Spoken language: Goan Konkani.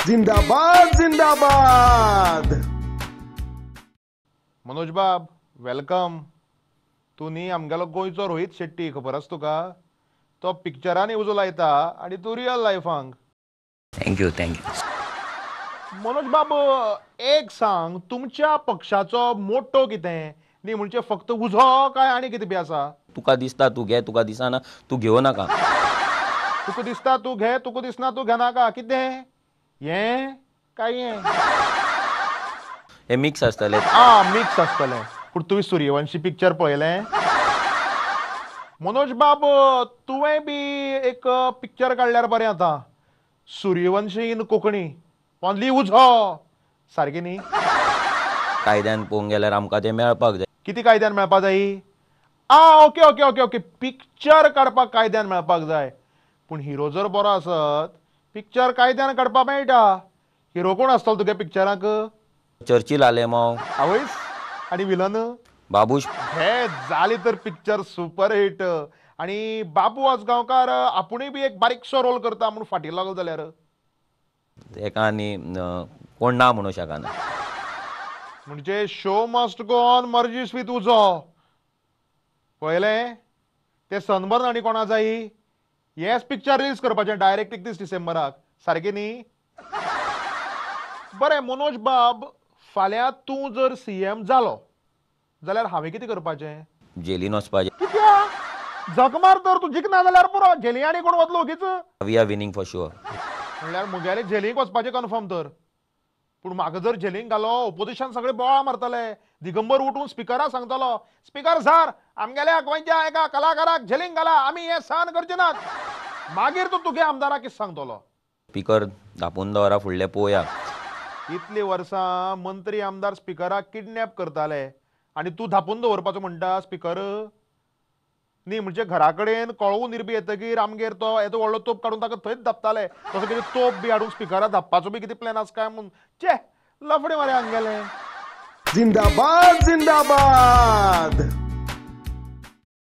जिंदाबाद जिंदाबाद. मनोज बाब welcome. तूं न्ही आमगेलो गोंयचो रोहित शेट्टी, खबर आसा तुका? तो पिक्चरांनी उजो लायता आनी तूं real लायफांक. Thank you thank you. Manoj बाब एक सांग, तुमच्या पक्षाचो मोटो कितें न्ही? म्हणजे फक्त उजो काय आनी कितें बी आसा? तुका दिसता तूं घे, तुका दिसना तूं घेवं नाका. तुका दिसता तूं घे, तुका दिसना तूं घेनाका. कितें हें काय हें? हे मिक्स आसतलें. आ मिक्स आसतलें. पूण तुवें सूर्यवंशी पिक्चर पळयलें? मनोज बाब तुवें बी एक पिक्चर काडल्यार बरें आतां, सूर्यवंशी इन कोंकणी, ओनली उजो, सारकें न्ही? कायद्यान पळोवंक गेल्यार आमकां तें मेळपाक जाय. कितें कायद्यान मेळपाक जाय? आ okay okay okay okay, picture काडपाक कायद्यान मेळपाक जाय. पूण हिरो जर बरो आसत पिक्चर कायद्यान काडपाक मेळटा. हिरो कोण आसतलो तुगे पिक्चराक? चर्चिल आलेमाव. आवयस. आनी विलन? बाबूश. हे जाली तर पिक्चर सुपर हिट. आनी बाबू आजगांवकार आपुणूय बी एक बारीकसो रोल करता म्हूण फाटीं लागलो जाल्यार तेका आनी कोण ना म्हणूं शकना. म्हणजे शो मस्ट गो ऑन मर्जीस विथ उजो. पळयलें तें सनबर्न आनी कोणा जायी? हेंच पिक्चर रिलीज करपाचें डायरेक्ट 31 डिसेंबराक, सारकें न्ही? बरें मनोज बाब, फाल्यां तूं जर सीएम जालो जाल्यार हांवें कितें करपाचें? जेलीन वचपाचें. कित्याक? झक मार तर, तूं जिखना जाल्यार पुरो, जेली आनी कोण वतलो ओगीच. We are winning for sure. म्हणल्यार मुगेले जेलीक वचपाचें कन्फर्म तर. पूण म्हाका जर जेलीन घालो ओपोजिशन सगळे बोळा मारतले. दिगंबर उठून स्पिकराक सांगतलो, स्पिकर सर आमगेल्या गोंयच्या एका कलाकाराक जेलीन घाला, आमी हें सहन करचे नात. मागीर तूं तुगे आमदाराक कितें सांगतलो? स्पिकर धापून दवरा, फुडलें पळोवया. इतलीं वर्सां मंत्री आमदार स्पिकराक किडनॅप करताले आनी तूं धापून दवरपाचो म्हणटा स्पिकर? न्ही म्हणजे घरा कडेन कळोवन निर्बी येतकीर आमगेर तो येदो व्हडलो तोप काडून ताका थंयच धापताले, तसो कितें तोप बी हाडून स्पिकराक धापपाचो बी कितें प्लॅन आसा काय म्हूण? चे लफडे मरे हांगेले. जिंदाबाद जिंदाबाद.